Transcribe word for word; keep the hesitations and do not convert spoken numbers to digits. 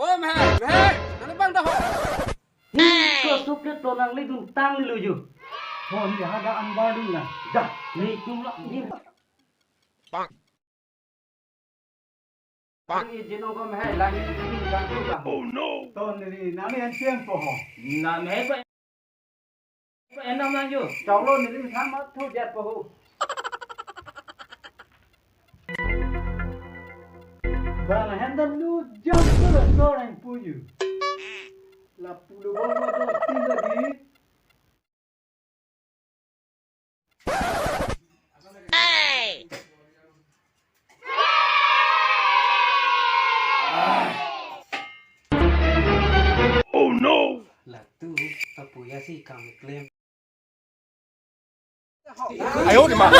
Oh, mehai, mehai, nang bang dah ho. Ni ko suke to nangli dun tang ni luju. Ho ni hada anbar dun na. Dah, ni tum lak ni. Bang. Bang. Ni jin ong ko mehai, lang ni jin bang tu bang. Oh no. To ni nang ni an siang po ho. Na mehai ko. Ko enam lang ju. Chau lo ni ring tham ma thu jat po ho. Bang hem dam lu jam tu la so rang pu ju. La pu lu bom lo do tin da di. Oh no! Latu, tapuya si kang klem. Ayo, di ma.